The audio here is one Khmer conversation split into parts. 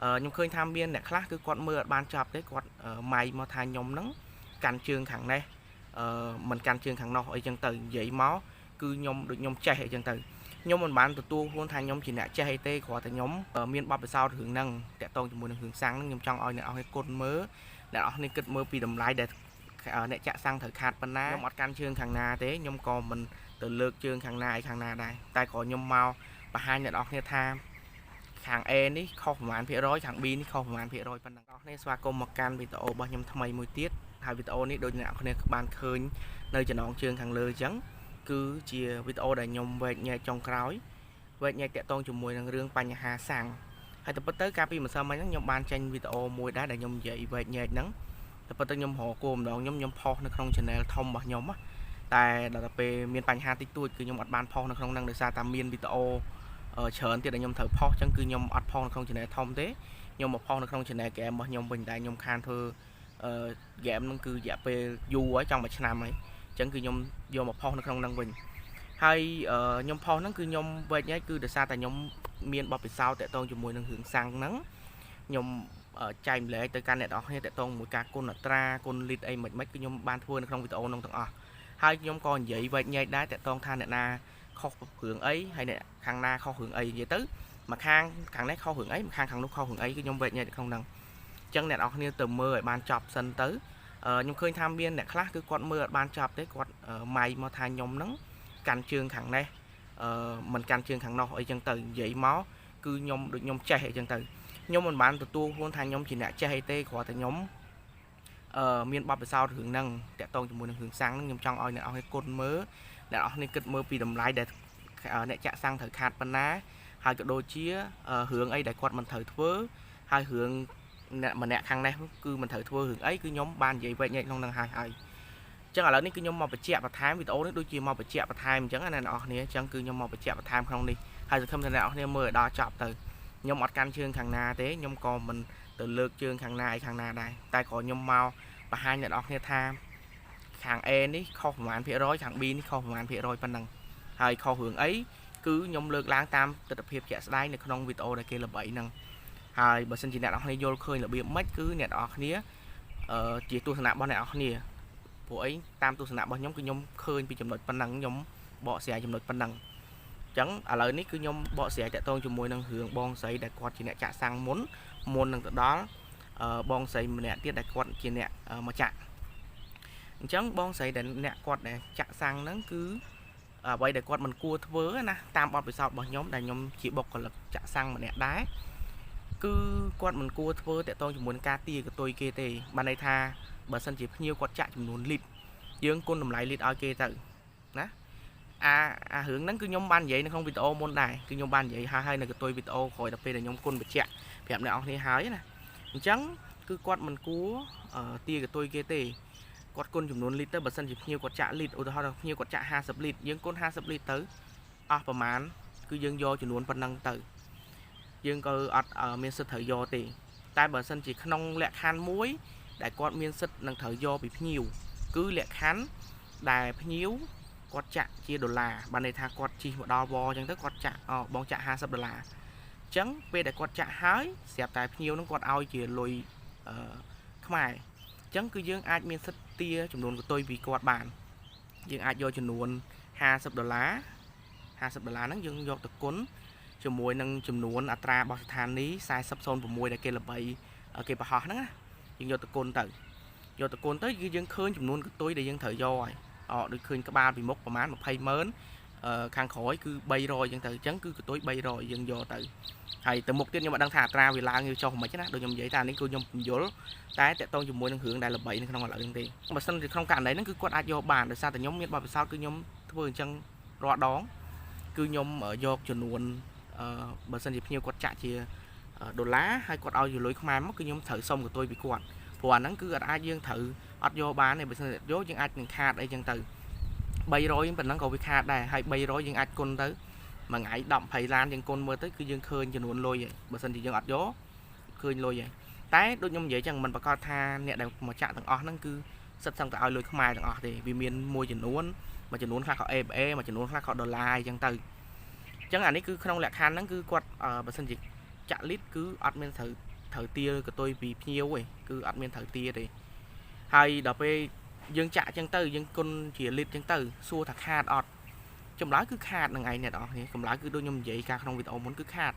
ខ្ញុំឃើញថាមានអ្នកខ្លះគឺគាត់មើលអត់បានចប់ទេគាត់ម៉ៃមកថាខ្ញុំហ្នឹងកាន់ជើងខាងនេះមិនកាន់ជើងខាងនោះអីចឹងទៅនិយាយមកគឺខ្ញុំដូចខ្ញុំចេះអីចឹងទៅខ្ញុំមិនបានទទួលខ្លួនថាខ្ញុំជាអ្នកចេះអីទេគ្រាន់តែខ្ញុំមានបទពិសោធន៍រឿងហ្នឹងតាក់ទងជាមួយនឹងរឿងសាំងហ្នឹងខ្ញុំចង់ឲ្យអ្នកនរគ្នាគុណមើលអ្នកនរគ្នាគិតមើលពីតម្លៃដែលអ្នកចាក់សាំងត្រូវខាតប៉ុណ្ណាខ្ញុំអត់កាន់ជើងខាងណាទេខ្ញុំក៏មិនទៅលើកជើងខាងណាអីខាងណាដែរតែគ្រាន់ខ្ញុំមកបង្ហាញអ្នកនរគ្នាថាខាង A នេះខុសប្រហែលភាគរយខាង B នេះខុសប្រហែលភាគរយប៉ុណ្ណឹងអ្នកនរគ្នាស្វាគមន៍មកកាន់វីដេអូរបស់ខ្ញុំថ្មីមួយទៀតហើយវីដេអូនេះដូចអ្នកនរគ្នាបានឃើញនៅចំណងជើងខាងលើអញ្ចឹងគឺជាវីដេអូដែលខ្ញុំវែកញែកចុងក្រោយវែកញែកតាក់ទងជាមួយនឹងរឿងបញ្ហាសាំងហើយតែពិតទៅកាលពីម្សិលមិញហ្នឹងខ្ញុំបានចេញវីដេអូមួយដែរដែលខ្ញុំនិយាយវែកញែកហ្នឹងតែពិតទៅខ្ញុំរកគោម្ដងខ្ញុំខ្ញុំផុសនៅក្នុង channel ធំរបស់ខ្ញុំតែដល់ទៅពេលមានបញ្ហាតិចតួចគឺខ្ញុំអត់បានផុសនៅក្នុងហ្នឹងដោយសារតែមានវីដេអូច្រើនទៀតដែលខ្ញុំត្រូវផុសអញ្ចឹងគឺខ្ញុំអត់ផុសនៅក្នុង channel ធំទេខ្ញុំមកផុសនៅក្នុង channel game របស់ខ្ញុំវិញតែខ្ញុំខានធ្វើ game ហ្នឹងគឺរយៈពេលយូរហើយចង់មួយឆ្នាំហើយអញ្ចឹងគឺខ្ញុំយកមកផុសនៅក្នុងហ្នឹងវិញហើយខ្ញុំផុសហ្នឹងគឺខ្ញុំវែកញែកគឺដោយសារតែខ្ញុំមានបទពិសោធន៍តាក់ទងជាមួយនឹងរឿងសាំងហ្នឹងខ្ញុំចែកម្លែកទៅកាន់អ្នកនរគ្នាតាក់ទងមួយការគុណអត្រាគុណលីត្រអីមិនមិនគឺខ្ញុំបានធ្វើនៅក្នុងវីដេអូហ្នឹងទាំងអស់ហើយខ្ញុំក៏និយាយវែកញែកដែរតាក់ទងថាអ្នកណាខុសរឿងអីហើយអ្នកខាងណាខុសរឿងអីនិយាយទៅមួយខាងខាងនេះខុសរឿងអីមួយខាងខាងនោះខុសរឿងអីគឺខ្ញុំវែកញែកនៅក្នុងហ្នឹងអញ្ចឹងអ្នកនរគ្នាទៅមើលឲ្យបានចប់សិនទៅខ្ញុំឃើញថាមានអ្នកខ្លះគឺគាត់មើលអត់បានចប់ទេគាត់ម៉ៃមកថាខ្ញុំហ្នឹងកាន់ជើងខាងនេះមិនកាន់ជើងខាងនោះអីចឹងទៅនិយាយមកគឺខ្ញុំដូចខ្ញុំចេះអីចឹងទៅខ្ញុំមិនបានទទួលខ្លួនថាខ្ញុំជាអ្នកចេះអីទេគ្រាន់តែខ្ញុំមានបទពិសោធន៍រឿងហ្នឹងតាក់ទងជាមួយនឹងរឿងសាំងហ្នឹងខ្ញុំចង់ឲ្យអ្នកនរគ្នាគុណមើលអ្នកនរគ្នាគិតមើលពីតម្លៃដែលអ្នកចាក់សាំងត្រូវខាតប៉ុណ្ណាហើយក៏ដូចជារឿងអីដែលគាត់មិនត្រូវធ្វើហើយរឿងអ្នកម្នាក់ខាងនេះគឺមិនត្រូវធ្វើរឿងអីគឺខ្ញុំបាននិយាយវែកញែកក្នុងនឹងហើយហើយអញ្ចឹងឥឡូវនេះគឺខ្ញុំមកបញ្ជាក់បន្ថែមវីដេអូនេះដូចជាមកបញ្ជាក់បន្ថែមអញ្ចឹងណាអ្នកនរគ្នាអញ្ចឹងគឺខ្ញុំមកបញ្ជាក់បន្ថែមក្នុងនេះហើយសង្ឃឹមថាអ្នកនរគ្នាមើលឲ្យដល់ចប់ទៅខ្ញុំអត់កាន់ជើងខាងណាទេខ្ញុំក៏មិនទៅលើកជើងខាងណាអីខាងណាដែរតែគ្រាន់ខ្ញុំមកបង្ហាញអ្នកនរគ្នាថាខាង A នេះខុសប្រហែលភាគរយខាង B នេះខុសប្រហែលភាគរយប៉ុណ្ណឹងហើយខុសរឿងអីគឺខ្ញុំលើកឡើងតាមទស្សនវិជ្ជាជាក់ស្ដែងនៅក្នុងវីដេអូដែលគេល្បីហ្នឹងហើយបើសិនជាអ្នកនរគ្នាយល់ឃើញរបៀបម៉េចគឺអ្នកនរគ្នាជាទស្សនៈរបស់អ្នកនរគ្នាព្រោះអីតាមទស្សនៈរបស់ខ្ញុំគឺខ្ញុំឃើញពីចំណុចប៉ុណ្ណឹងខ្ញុំបកស្រាយចំណុចប៉ុណ្ណឹងអញ្ចឹងឥឡូវនេះគឺខ្ញុំបកស្រាយតាក់ទងជាមួយនឹងរឿងបងស្រីដែលគាត់ជាអ្នកចាក់សាំងមុនមុននឹងទៅដល់បងស្រីម្នាក់ទៀតដែលគាត់ជាអ្នកមកចាក់អញ្ចឹងបងស្រីដែលអ្នកគាត់ដែលចាក់សាំងហ្នឹងគឺអ្វីដែលគាត់មិនគួរធ្វើណាតាមបទពិសោធន៍របស់ខ្ញុំដែលខ្ញុំជាបុគ្គលិកចាក់សាំងម្នាក់ដែរគឺគាត់មិនគួរធ្វើតាក់ទងជាមួយនឹងការទាកតុយគេទេបានន័យថាបើសិនជាភ្ញៀវគាត់ចាក់ចំនួនលីត្រយើងគុណតម្លៃលីត្រឲ្យគេទៅណាអាអារឿងហ្នឹងគឺខ្ញុំបាននិយាយនៅក្នុងវីដេអូមុនដែរគឺខ្ញុំបាននិយាយហើយហើយនៅកតុយវីដេអូក្រោយដល់ពេលដែលខ្ញុំគុណបញ្ជាក់ប្រាប់អ្នកនរគ្នាហើយណាអញ្ចឹងគឺគាត់មិនគួរទាកតុយគេទេគាត់គុណចំនួនលីត្រទៅបើសិនជាភ្ញៀវគាត់ចាក់លីត្រឧទាហរណ៍ថាភ្ញៀវគាត់ចាក់50លីត្រយើងគុណ50លីត្រទៅអស់ប្រមាណគឺយើងយកចំនួនប៉ុណ្ណឹងទៅយើងក៏អត់មានសិទ្ធិត្រូវយកទេតែបើសិនជាក្នុងលក្ខខណ្ឌមួយដែលគាត់មានសិទ្ធិនឹងត្រូវយកពីភ្ញៀវគឺលក្ខខណ្ឌដែលភ្ញៀវគាត់ចាក់ជាដុល្លារបានន័យថាគាត់ជិះមកដល់វអញ្ចឹងទៅគាត់ចាក់បងចាក់50ដុល្លារអញ្ចឹងពេលដែលគាត់ចាក់ហើយស្រាប់តែភ្ញៀវនឹងគាត់ឲ្យជាលុយអឺខ្មែរអញ្ចឹងគឺយើងអាចមានសិទ្ធិទាចំនួនកតុយពីគាត់បានយើងអាចយកចំនួន50ដុល្លារ50ដុល្លារហ្នឹងយើងយកទៅគុណជាមួយនឹងចំនួនអត្រារបស់ស្ថានីយ៍40.06ដែលគេល្បីគេបង្ហោះហ្នឹងណាយើងយកទៅគុណទៅយកទៅគុណទៅគឺយើងឃើញចំនួនកតុយដែលយើងត្រូវយកហើយអដូចឃើញក្បាលពីមុខប្រហែល20ម៉ឺនខាងក្រោយគឺ300អញ្ចឹងទៅអញ្ចឹងគឺកតុយ300យើងយកទៅហើយទៅមុខទៀតខ្ញុំអត់ដឹងថាអត្រាវាឡើងឬចុះមិនណាដូចខ្ញុំនិយាយថានេះគឺខ្ញុំពន្យល់តែតកតងជាមួយនឹងរឿងដែលល្បីនៅក្នុងឥឡូវហ្នឹងទេបើសិនជាក្នុងករណីហ្នឹងគឺគាត់អាចយកបានដោយសារតែខ្ញុំមានបទពិសោធន៍គឺខ្ញុំធ្វើអញ្ចឹងរាល់ដងគឺខ្ញុំយកចំនួនបើសិនជាភ្ញៀវគាត់ចាក់ជាដុល្លារហើយគាត់ឲ្យជាលុយខ្មែរមកគឺខ្ញុំត្រូវសុំកតុយពីគាត់ព្រោះអាហ្នឹងគឺអត់អាចយើងត្រូវអត់យកបានទេបើសិនជាយកយើងអាចនឹងខាតអីចឹងទៅ300ប៉ុណ្ណឹងក៏វាខាតដែរហើយ300យើងអាចគុណទៅមួយថ្ងៃ10 20ឡានយើងគុណមើលទៅគឺយើងឃើញចំនួនលុយហើយបើសិនជាយើងអត់យកឃើញលុយហើយតែដូចខ្ញុំនិយាយចឹងមិនប្រកាសថាអ្នកដែលមកចាក់ទាំងអស់ហ្នឹងគឺសិតសឹងតែឲ្យលុយខ្មែរទាំងអស់ទេវាមានមួយចំនួនមួយចំនួនខ្លះក៏ ABA មួយចំនួនខ្លះក៏ដុល្លារអញ្ចឹងទៅអញ្ចឹងអានេះគឺក្នុងលក្ខខណ្ឌហ្នឹងគឺគាត់បើសិនជាចាក់លីត្រគឺអត់មានត្រូវ ត្រូវទាកតុយពីភ្ញៀវទេគឺអត់មានត្រូវទាទេហើយដល់ពេលយើងចាក់អញ្ចឹងទៅយើងគុណជាលីត្រអញ្ចឹងទៅសួរថាខាតអត់ចម្លើយគឺខាតនឹងឯងអ្នកនរគ្នាកម្លើយគឺដូចខ្ញុំនិយាយកាលក្នុងវីដេអូមុនគឺខាត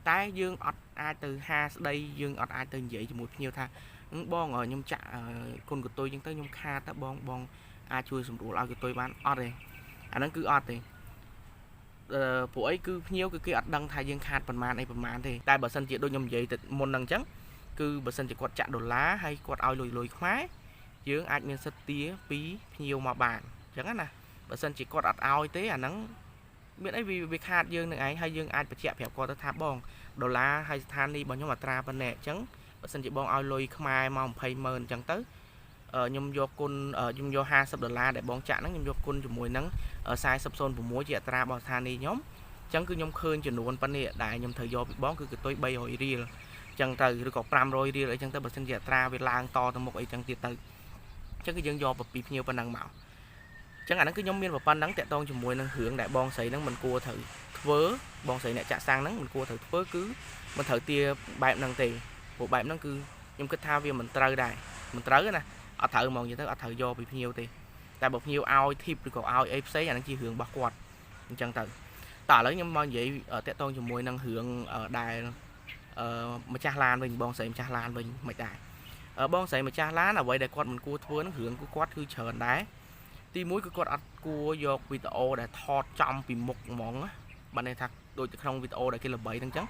តែយើងអត់អាចទៅហាស្ដីយើងអត់អាចទៅនិយាយជាមួយភ្ញៀវថាបងខ្ញុំចាក់គុណកតុយអញ្ចឹងទៅខ្ញុំខាតតើបងបងអាចជួយសម្រួលឲ្យកតុយបានអត់ទេអាហ្នឹងគឺអត់ទេព្រោះអីគឺភ្ញៀវគឺគេអត់ដឹងថាយើងខាតប៉ុន្មានអីប៉ុន្មានទេតែបើសិនជាដូចខ្ញុំនិយាយទៅមុនហ្នឹងអញ្ចឹងគឺបើសិនជាគាត់ចាក់ដុល្លារហើយគាត់ឲ្យលុយខ្មែរយើងអាចមានសិទ្ធិទាពីភ្ញៀវមកបានអញ្ចឹងណាបើសិនជាគាត់អត់ឲ្យទេអាហ្នឹងមានអីវាខាតយើងនឹងឯងហើយយើងអាចបញ្ជាក់ប្រាប់គាត់ទៅថាបងដុល្លារហើយស្ថានីយ៍របស់ខ្ញុំអត្រាប៉ុណ្ណេះអញ្ចឹងបើសិនជាបងឲ្យលុយខ្មែរមក20ម៉ឺនអញ្ចឹងទៅខ្ញុំយកគុណខ្ញុំយក50ដុល្លារដែលបងចាក់ហ្នឹងខ្ញុំយកគុណជាមួយនឹង40.06ជាអត្រារបស់ស្ថានីយ៍ខ្ញុំអញ្ចឹងគឺខ្ញុំឃើញចំនួនប៉ុណ្នេះដែលខ្ញុំត្រូវយកពីបងគឺកតុយ300រៀលអញ្ចឹងទៅឬក៏500រៀលអីចឹងទៅបើសិនជាអត្រាវាឡើងតទៅមុខអីចឹងទៀតទៅអញ្ចឹងគឺយើងយកពីភ្ញៀវប៉ុណ្ណឹងមកអញ្ចឹងអាហ្នឹងគឺខ្ញុំមានប៉ុណ្ណឹងតាក់ទងជាមួយនឹងរឿងដែលបងស្រីហ្នឹងមិនគួរត្រូវធ្វើបងស្រីអ្នកចាក់សាំងហ្នឹងមិនគួរត្រូវធ្វើគឺមិនត្រូវទាបែបហ្នឹងទេព្រោះបែបហ្នឹងគឺខ្ញុំគិតថាវាមិនត្រូវដែរមិនត្រូវណាអត់ត្រូវហ្មងនិយាយទៅអត់ត្រូវយកពីភ្ញៀវទេតែបើភ្ញៀវឲ្យធីបឬក៏ឲ្យអីផ្សេងអាហ្នឹងជារឿងរបស់គាត់អញ្ចឹងទៅតើឥឡូវខ្ញុំមកនិយាយតាក់ទងជាមួយនឹងរឿងដែលម្ចាស់ឡានវិញបងស្រីម្ចាស់ឡានវិញមិនដែរបងស្រីម្ចាស់ឡានអ្វីដែលគាត់មិនគួរធ្វើនឹងរឿងគឺគាត់គឺច្រើនដែរទីមួយគឺគាត់អត់គួរយកវីដេអូដែលថតចំពីមុខហ្មងណាបានន័យថាដូចទៅក្នុងវីដេអូដែលគេល្បីហ្នឹងអញ្ចឹង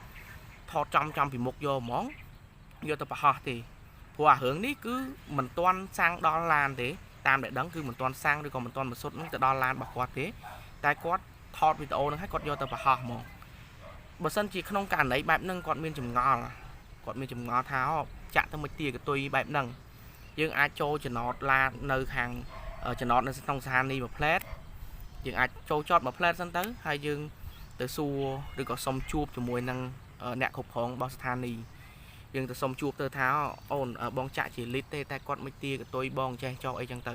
ថតចំពីមុខយកហ្មងយកទៅបង្ហោះទេព្រោះអារឿងនេះគឺមិនទាន់សាំងដល់ឡានទេតាមដែលដឹងគឺមិនទាន់សាំងឬក៏មិនទាន់ម៉ាស៊ូតហ្នឹងទៅដល់ឡានរបស់គាត់ទេតែគាត់ថតវីដេអូហ្នឹងឲ្យគាត់យកទៅបង្ហោះហ្មងបើសិនជាក្នុងករណីបែបហ្នឹងគាត់មានចម្ងល់គាត់មានចម្ងល់ថាចាក់ទៅមិនទាកតុយបែបហ្នឹងយើងអាចចូលចំណតឡាននៅខាងចំណតនៅក្នុងស្ថានីយ៍មួយផ្លែតយើងអាចចូលចតមួយផ្លែតសិនទៅហើយយើងទៅសួរឬក៏សុំជួបជាមួយនឹងអ្នកគ្រប់គ្រងរបស់ស្ថានីយ៍យើងទៅសុំជួបទៅថាអូនបងចាក់ជាលីត្រទេតែគាត់មិនទាកតុយបងចេះចោអីចឹងទៅ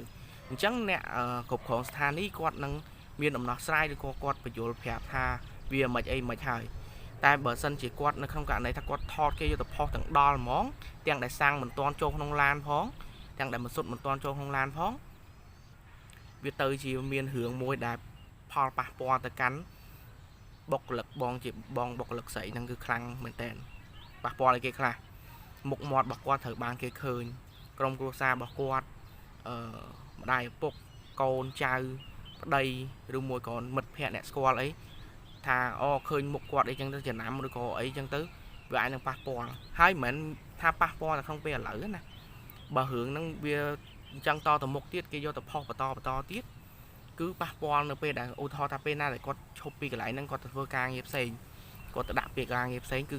អញ្ចឹងអ្នកគ្រប់គ្រងស្ថានីយ៍គាត់នឹងមានដំណោះស្រាយឬក៏គាត់បញ្យល់ប្រាប់ថាវាមិនអីមិនហើយតែបើសិនជាគាត់នៅក្នុងករណីថាគាត់ថតគេយកទៅផុសទាំងដល់ហ្មងទាំងដែលសាំងមិនទាន់ចូលក្នុងឡានផងទាំងដែលម៉ាស៊ុតមិនទាន់ចូលក្នុងឡានផងវាទៅជាមានរឿងមួយដែលផលប៉ះពាល់ទៅកាន់បុគ្គលិកបងជាបងបុគ្គលិកស្រីហ្នឹងគឺខ្លាំងមែនតើប៉ះពាល់ឲ្យគេខ្លះមុខមាត់របស់គាត់ត្រូវបានគេឃើញក្រុមគ្រួសាររបស់គាត់អឺម្ដាយឪពុកកូនចៅប្តីឬមួយក៏មិត្តភ័ក្តិអ្នកស្គាល់អីថាអូឃើញមុខគាត់អីចឹងទៅចំណាំឬក៏អីចឹងទៅវាអាចនឹងប៉ះពាល់ហើយមិនមែនថាប៉ះពាល់តែក្នុងពេលឥឡូវណាបើរឿងហ្នឹងវាអញ្ចឹងតទៅមុខទៀតគេយកទៅផុសបន្តបន្តទៀតគឺប៉ះពាល់នៅពេលដែលឧទាហរណ៍ថាពេលណាដែលគាត់ឈប់ពីកន្លែងហ្នឹងគាត់ទៅធ្វើការងារផ្សេងគាត់ទៅដាក់ពាក្យការងារផ្សេងគឺ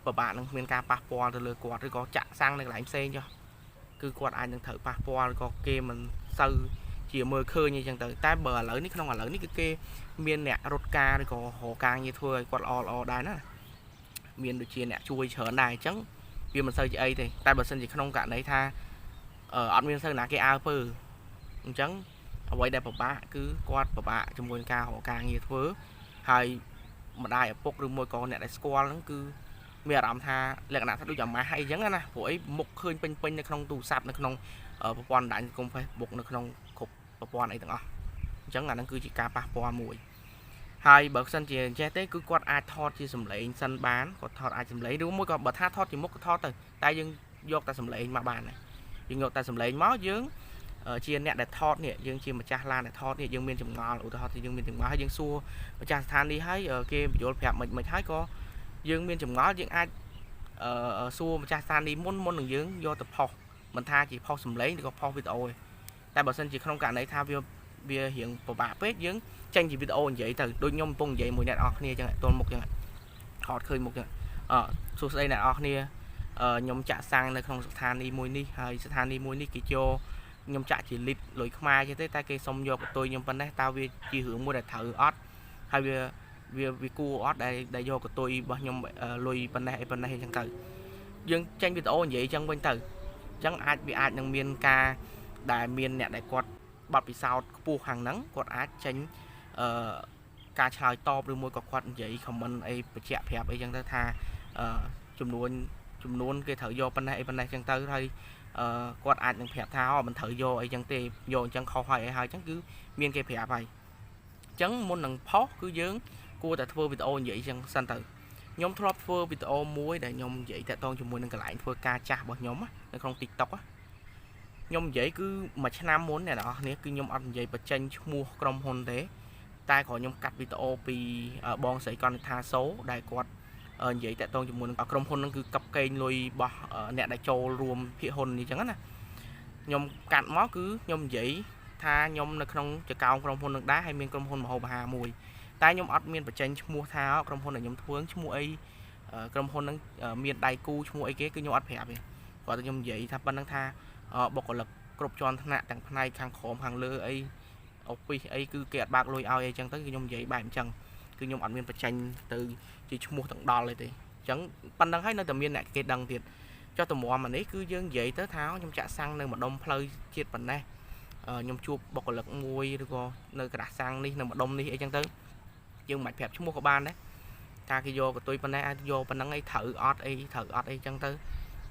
ពិបាកនឹងមានការប៉ះពាល់ទៅលើគាត់ឬក៏ចាក់សាំងនៅកន្លែងផ្សេងចុះគឺគាត់អាចនឹងត្រូវប៉ះពាល់ឬក៏គេមិនសូវជាមើលឃើញអីចឹងទៅតែបើឥឡូវនេះក្នុងឥឡូវនេះគឺគេមានអ្នករត់ការឬក៏រកការងារធ្វើឲ្យគាត់ល្អល្អដែរណាមានដូចជាអ្នកជួយច្រើនដែរអញ្ចឹងវាមិនសូវជាអីទេតែបើសិនជាក្នុងករណីថាអត់មានសូវណាគេអើពើអញ្ចឹងអ្វីដែលពិបាកគឺគាត់ពិបាកជាមួយនឹងការរកការងារធ្វើហើយម្ដាយឪពុកឬមួយក៏អ្នកដែលស្គាល់ហ្នឹងគឺមានអារម្មណ៍ថាលក្ខណៈថាដូចអាម៉ាស់អីចឹងណាព្រោះអីមុខឃើញពេញៗនៅក្នុងទូរស័ព្ទនៅក្នុងប្រព័ន្ធបណ្ដាញសង្គម Facebook នៅក្នុងគ្រប់ប្រព័ន្ធអីទាំងអស់អញ្ចឹងអាហ្នឹងគឺជាការប៉ះពាល់មួយហើយបើសិនជាអញ្ចេះទេគឺគាត់អាចថតជាសម្លេងសិនបានគាត់ថតអាចសម្លេងឬមួយក៏បើថាថតជាមុខក៏ថតទៅតែយើងយកតែសម្លេងមកបានដែរយើងយកតែសម្លេងមកយើងជាអ្នកដែលថតនេះយើងជាម្ចាស់ឡានដែលថតនេះយើងមានចម្ងល់ឧទាហរណ៍ថាយើងមានចម្ងល់ហើយយើងសួរម្ចាស់ស្ថានីយ៍ហើយគេបញ្យល់ប្រាប់មិនមិនហើយក៏យើងមានចម្ងល់យើងអាចសួរម្ចាស់ស្ថានីយ៍មុននឹងយើងយកទៅផុសមិនថាជាផុសសម្លេងឬក៏ផុសវីដេអូទេតែបើសិនជាក្នុងករណីថាវារៀងពិបាកពេកយើងចេញជាវីដេអូនិយាយទៅដូចខ្ញុំកំពុងនិយាយមួយអ្នកនរគ្នាអញ្ចឹងទល់មុខអញ្ចឹងថតឃើញមុខអញ្ចឹងសួស្តីអ្នកនរគ្នាខ្ញុំចាក់សាំងនៅក្នុងស្ថានីយ៍មួយនេះហើយស្ថានីយ៍មួយនេះគេយកខ្ញុំចាក់ជាលីត្រលុយខ្មែរទេតែគេសុំយកកតុយខ្ញុំប៉ុណ្ណេះតើវាជារឿងមួយដែលត្រូវអត់ហើយវាគួរអត់ដែលយកកតុយរបស់ខ្ញុំលុយប៉ុណ្ណេះអីប៉ុណ្ណេះអញ្ចឹងទៅយើងចេញវីដេអូនិយាយអញ្ចឹងវិញទៅអញ្ចឹងអាចវាអាចនឹងមានការដែលមានអ្នកដែលគាត់បទពិសោធន៍ខ្ពស់ខាងហ្នឹងគាត់អាចចេញអឺការឆ្លើយតបឬមួយក៏គាត់និយាយ comment អីបញ្ជាក់ប្រាប់អីចឹងទៅថាចំនួន ចំនួនគេត្រូវយកប៉ុណ្ណេះអីប៉ុណ្ណេះចឹងទៅហើយគាត់អាចនឹងប្រាប់ថាអូមិនត្រូវយកអីចឹងទេយកអញ្ចឹងខុសហើយអីហើយចឹងគឺមានគេប្រាប់ហើយអញ្ចឹងមុននឹងផុសគឺយើងគួរតែធ្វើវីដេអូនិយាយចឹងសិនទៅខ្ញុំធ្លាប់ធ្វើវីដេអូមួយដែលខ្ញុំនិយាយតាក់ទងជាមួយនឹងកន្លែងធ្វើការចាស់របស់ខ្ញុំនៅក្នុង TikTok ខ្ញុំនិយាយគឺមួយឆ្នាំមុនអ្នកនរគ្នាគឺខ្ញុំអត់និយាយបញ្ចេញឈ្មោះក្រុមហ៊ុនទេតែគ្រាន់ខ្ញុំកាត់វីដេអូពីបងស្រីកនិដ្ឋាសូដែលគាត់និយាយតាក់ទងជាមួយនឹងក្រុមហ៊ុនហ្នឹងគឺកັບកេងលុយរបស់អ្នកដែលចូលរួមភាគហ៊ុននេះចឹងណាខ្ញុំកាត់មកគឺខ្ញុំនិយាយថាខ្ញុំនៅក្នុងចកោងក្រុមហ៊ុននឹងដែរហើយមានក្រុមហ៊ុនមហោបអាហារមួយតែខ្ញុំអត់មានបញ្ចេញឈ្មោះថាក្រុមហ៊ុនដែលខ្ញុំធ្វើឈ្មោះអីក្រុមហ៊ុនហ្នឹងមានដៃគូឈ្មោះអីគេគឺខ្ញុំអត់ប្រាប់ទេគាត់តែខ្ញុំនិយាយថាប៉ុណ្្នឹងថាបុគ្គលិកគ្រប់ជាន់ថ្នាក់ទាំងផ្នែកខាងក្រោមខាងលើអីអូហ្វីសអីគឺគេអត់បើកលុយឲ្យអីចឹងទៅគឺខ្ញុំនិយាយបែបអញ្ចឹងគឺខ្ញុំអត់មានបញ្ចេញទៅជាឈ្មោះទាំងដល់ទេអញ្ចឹងប៉ុណ្្នឹងហើយនៅតែមានអ្នកគេដឹងទៀតចុះតម្រាំអានេះគឺយើងនិយាយទៅថាខ្ញុំចាក់សាំងនៅម្ដុំផ្លូវជាតិប៉ុណ្ណេះខ្ញុំជួបបុគ្គលិកមួយឬក៏នៅក្រាស់សាំងនេះនៅម្ដុំនេះអីចឹងទៅយើងមិនបាច់ប្រាប់ឈ្មោះក៏បានដែរថាគេយកកតុយប៉ុណ្ណេះអាចយកប៉ុណ្ណឹងអីត្រូវអត់អីត្រូវអត់អីចឹងទៅ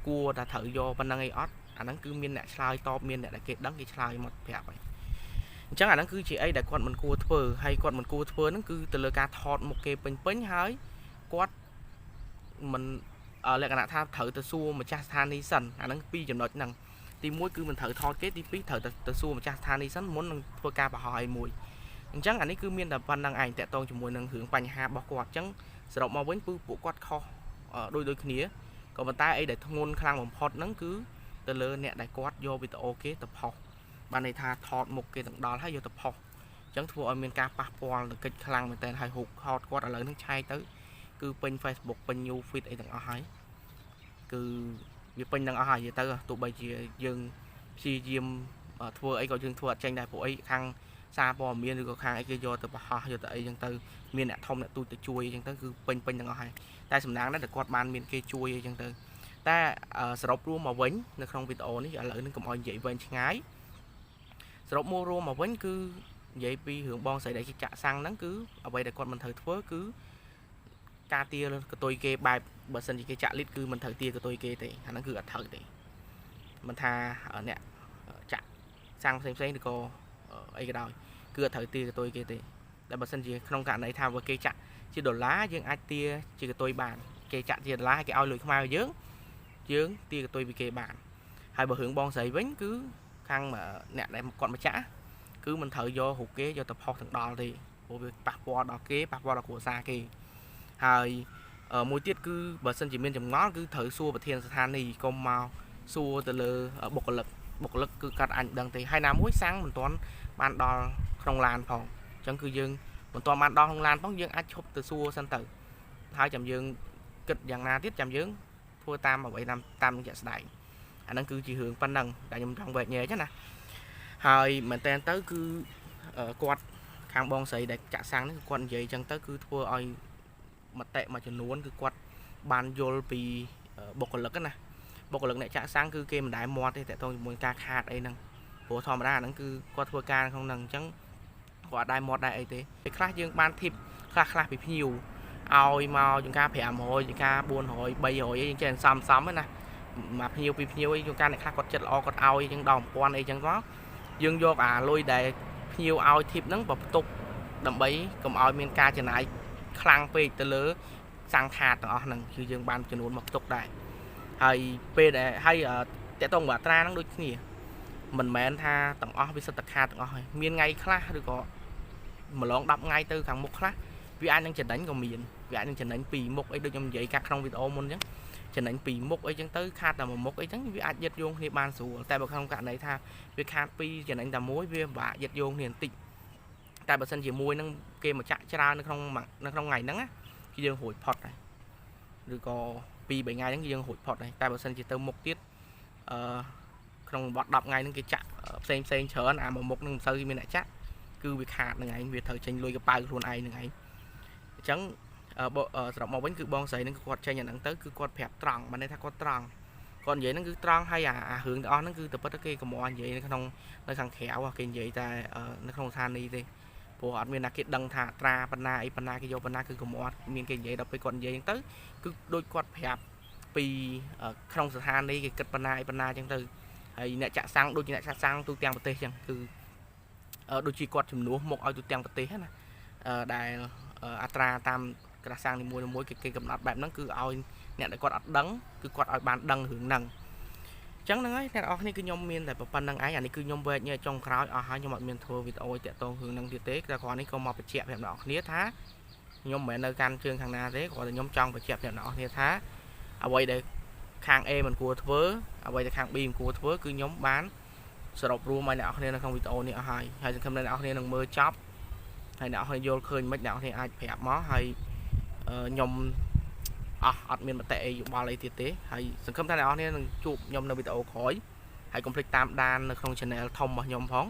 គួរតែត្រូវយកប៉ុណ្ណឹងអីអត់អាហ្នឹងគឺមានអ្នកឆ្លើយតបមានអ្នកដែលគេដឹងគេឆ្លើយមកប្រាប់ហើយអញ្ចឹងអាហ្នឹងគឺជាអីដែលគាត់មិនគួរធ្វើហើយគាត់មិនគួរធ្វើហ្នឹងគឺទៅលើការថតមុខគេពេញពេញហើយគាត់មិនលក្ខណៈថាត្រូវទៅសួរម្ចាស់ស្ថានីយ៍សិនអាហ្នឹងពីរចំណុចហ្នឹងទី1គឺមិនត្រូវថតគេទី2ត្រូវទៅសួរម្ចាស់ស្ថានីយ៍សិនមុននឹងធ្វើការបង្ហោះឲ្យមួយអញ្ចឹងអានេះគឺមានតែប៉ុណ្្នឹងឯងតាក់ទងជាមួយនឹងរឿងបញ្ហារបស់គាត់អញ្ចឹងសរុបមកវិញគឺពួកគាត់ខុសដូចគ្នាក៏ប៉ុន្តែអីដែលធ្ងន់ខ្លាំងបំផុតហ្នឹងគឺទៅលើអ្នកដែលគាត់យកវីដេអូគេទៅផុសបានន័យថាថតមុខគេទាំងដល់ហើយយកទៅផុសអញ្ចឹងធ្វើឲ្យមានការប៉ះពាល់ទៅកិច្ចខ្លាំងមែនតើហើយរូបថតគាត់ឥឡូវហ្នឹងឆែកទៅគឺពេញ Facebook ពេញ New Feed អីទាំងអស់ហើយគឺវាពេញទាំងអស់ហើយនិយាយទៅទោះបីជាយើងព្យាយាមធ្វើអីក៏យើងធ្វើអត់ចេញដែរព្រោះអីខាងសារព័ត៌មានឬក៏ខាងអីគេយកទៅបង្ហោះយកទៅអីចឹងទៅមានអ្នកធំអ្នកទូចទៅជួយអីចឹងទៅគឺពេញពេញទាំងអស់ហើយតែសំណាងដែរតែគាត់បានមានគេជួយអីចឹងទៅតែសរុបរួមមកវិញនៅក្នុងវីដេអូនេះឥឡូវនេះកុំឲ្យនិយាយវែងឆ្ងាយសរុបមករួមមកវិញគឺនិយាយពីរឿងបងស្រីដែលគេចាក់សាំងហ្នឹងគឺអ្វីដែលគាត់មិនត្រូវធ្វើគឺការទាកតុយគេបែបបើសិនជាគេចាក់លីតគឺមិនត្រូវទាកតុយគេទេអាហ្នឹងគឺអត់ត្រូវទេមិនថាអ្នកចាក់សាំងផ្សេងផ្សេងឬក៏អីក៏ដោយគឺអត់ត្រូវទាកតុយគេទេតែបើសិនជាក្នុងករណីថាបើគេចាក់ជាដុល្លារយើងអាចទាជាកតុយបានគេចាក់ជាដុល្លារគេឲ្យលុយខ្មែរយើងយើងទាកតុយពីគេបានហើយបើរឿងបងស្រីវិញគឺខាងអ្នកដែលគាត់មកចាក់គឺមិនត្រូវយករូបគេយកទៅផុសទាំងដល់ទេព្រោះវាប៉ះពាល់ដល់គេប៉ះពាល់ដល់គ្រួសារគេហើយមួយទៀតគឺបើសិនជាមានចម្ងល់គឺត្រូវសួរប្រធានស្ថានីយ៍កុំមកសួរទៅលើបុគ្គលិកបុគ្គលិកគឺកាត់អញដឹងទេហើយណាមួយសាំងមិនទាន់បានដល់ក្នុងឡានផងអញ្ចឹងគឺយើងមិនទាន់បានដល់ក្នុងឡានផងយើងអាចឈប់ទៅសួរសិនទៅហើយចាំយើងគិតយ៉ាងណាទៀតចាំយើងធ្វើតាមអ្វីតាមតាមជាក់ស្ដែងអាហ្នឹងគឺជារឿងប៉ុណ្ណឹងដែលខ្ញុំចង់វែកញែកណាហើយមែនតើទៅគឺគាត់ខាងបងស្រីដែលចាក់សាំងនេះគាត់និយាយអញ្ចឹងទៅគឺធ្វើឲ្យមតិមួយចំនួនគឺគាត់បានយល់ពីបុគ្គលិកណាបុគ្គលិកអ្នកចាក់សាំងគឺគេមិនដែលមាត់ទេតាក់ទងជាមួយការខាតអីហ្នឹងព្រោះធម្មតាហ្នឹងគឺគាត់ធ្វើការក្នុងហ្នឹងអញ្ចឹងគាត់អត់ដែលមាត់ដែរអីទេពេលខ្លះយើងបានធីបខ្លះខ្លះពីភ្ញៀវឲ្យមកជាងការ500ជាងការ400 300អីយើងចេះសំសំណាមកភ្ញៀវពីភ្ញៀវអីជួនកាលអ្នកខ្លះគាត់ចិត្តល្អគាត់ឲ្យអញ្ចឹងដល់1000អីចឹងមកយើងយកអាលុយដែលភ្ញៀវឲ្យធីបហ្នឹងបើផ្ទុកដើម្បីកុំឲ្យមានការចំណាយខ្លាំងពេកទៅលើសាំងខាតទាំងអស់ហ្នឹងគឺយើងបានចំនួនមកផ្ទុកដែរហើយពេលដែលហើយតកតងអត្រាហ្នឹងដូចគ្នាមិនមែនថាទាំងអស់វាសិតតែខាតទាំងអស់ហើយមានថ្ងៃខ្លះឬក៏ម្លង10ថ្ងៃទៅខាងមុខខ្លះវាអាចនឹងចំណេញក៏មានវាអាចនឹងចំណេញពីមុខអីដូចខ្ញុំនិយាយកាក្នុងវីដេអូមុនអញ្ចឹងចំណេញពីមុខអីចឹងទៅខាតតែមួយមុខអីចឹងវាអាចយឹតយោងគ្នាបានស្រួលតែបើក្នុងករណីថាវាខាតពីរចំណេញតែមួយវាពិបាកយឹតយោងគ្នាបន្តិចតែបើសិនជាមួយនឹងគេមកចាក់ច្រើននៅក្នុងថ្ងៃហ្នឹងណាគឺយើងរួចផុតហើយឬក៏2 3ថ្ងៃហ្នឹងគឺយើងរួចផុតហើយតែបើសិនជាទៅមុខទៀតអឺក្នុងបត់10ថ្ងៃហ្នឹងគេចាក់ផ្សេងផ្សេងច្រើនអាមួយមុខហ្នឹងមិនសូវមានអ្នកចាក់គឺវាខាតហ្នឹងឯងវាត្រូវចេញលុយកប៉ៅខ្លួនឯងហ្នឹងឯងអញ្ចឹងសរុបមកវិញគឺបងស្រីហ្នឹងគាត់ចេញអាហ្នឹងទៅគឺគាត់ប្រាប់ត្រង់បានន័យថាគាត់ត្រង់គាត់និយាយហ្នឹងគឺត្រង់ហើយអារឿងទាំងអស់ហ្នឹងគឺតែពិតគេកម្រនិយាយនៅក្នុងនៅខាងក្រៅគេនិយាយតែនៅក្នុងស្ថានីយ៍ទេព្រោះអត់មានណាគេដឹងថាត្រាបណ្ណាអីបណ្ណាគេយកបណ្ណាគឺកម្រមានគេនិយាយដល់ពេលគាត់និយាយហ្នឹងទៅគឺដូចគាត់ប្រាប់ ពីក្នុងស្ថានីយ៍គេគិតបណ្ណាអីបណ្ណាអញ្ចឹងទៅហើយអ្នកចាក់សាំងដូចជាអ្នកចាក់សាំងទូទាំងប្រទេសអញ្ចឹងគឺដូចជាគាត់ជំនួសមកឲ្យទូទាំងប្រទេសណាដែលអត្រាតាមក្រាស់សាំងនីមួយៗគេកំណត់បែបហ្នឹងគឺឲ្យអ្នកដែលគាត់អត់ដឹងគឺគាត់ឲ្យបានដឹងរឿងហ្នឹងអញ្ចឹងហ្នឹងហើយអ្នកនរគ្នាគឺខ្ញុំមានតែប៉ុណ្្នឹងឯងអានេះគឺខ្ញុំវែកញែកចុងក្រោយអស់ហើយខ្ញុំអត់មានធ្វើវីដេអូតាក់ទងរឿងហ្នឹងទៀតទេតែគ្រាន់នេះក៏មកបញ្ជាក់ប្រាប់អ្នកនរគ្នាថាខ្ញុំមិនមែននៅកាន់ជើងខាងណាទេគ្រាន់តែខ្ញុំចង់បញ្ជាក់ប្រាប់អ្នកនរគ្នាថាអ្វីដែលខាង A មិនគួរធ្វើអ្វីដែលខាង B មិនគួរធ្វើគឺខ្ញុំបានសរុបរួមឲ្យអ្នកនរគ្នានៅក្នុងវីដេអូនេះអស់ហើយហើយសង្ឃឹមថាអ្នកនរគ្នានឹងមើលចប់ហើយអ្នកនរគ្នាយល់ឃើញមិនអ្នកនរគ្នាអាចប្រាប់មកហើយខ្ញុំអស់អត់មានមតិអីយោបល់អីទៀតទេហើយសង្ឃឹមថាអ្នកនរគ្នានឹងជួបខ្ញុំនៅវីដេអូក្រោយហើយកុំភ្លេចតាមដាននៅក្នុង channel ធំរបស់ខ្ញុំផង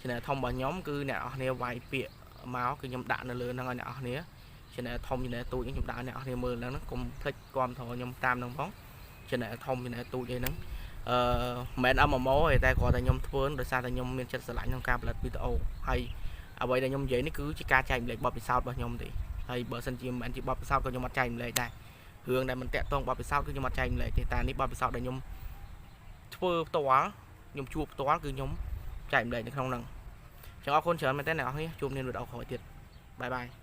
channel ធំរបស់ខ្ញុំគឺអ្នកនរគ្នាវាយពាក្យមកគឺខ្ញុំដាក់នៅលើហ្នឹងឲ្យអ្នកនរគ្នា channel ធំ channel ទូចខ្ញុំដាក់ឲ្យអ្នកនរគ្នាមើលហ្នឹងកុំភ្លេចគាំទ្រខ្ញុំតាមហ្នឹងផង channel ធំ channel ទូចអីហ្នឹងអឺមិនមែន MMO ទេតែគ្រាន់តែខ្ញុំធ្វើដោយសារតែខ្ញុំមានចិត្តស្រឡាញ់ក្នុងការផលិតវីដេអូហើយអ្វីដែលខ្ញុំនិយាយនេះគឺជាការចែករំលែកបទពិសោធន៍របស់ខ្ញុំទេហើយបើសិនជាមិនមែនជាបទពិសោធន៍ក៏ខ្ញុំអត់ចែករំលែកដែររឿងដែលមិនតាក់ទងបទពិសោធន៍គឺខ្ញុំអត់ចែករំលែកទេតែនេះបទពិសោធន៍ដែលខ្ញុំធ្វើផ្ទាល់ខ្ញុំជួបផ្ទាល់គឺខ្ញុំចែករំលែកនៅក្នុងហ្នឹងចឹងអរគុណច្រើនមែនទែនអ្នកនរគ្នាជួបគ្នានៅវីដេអូក្រោយទៀត bye bye.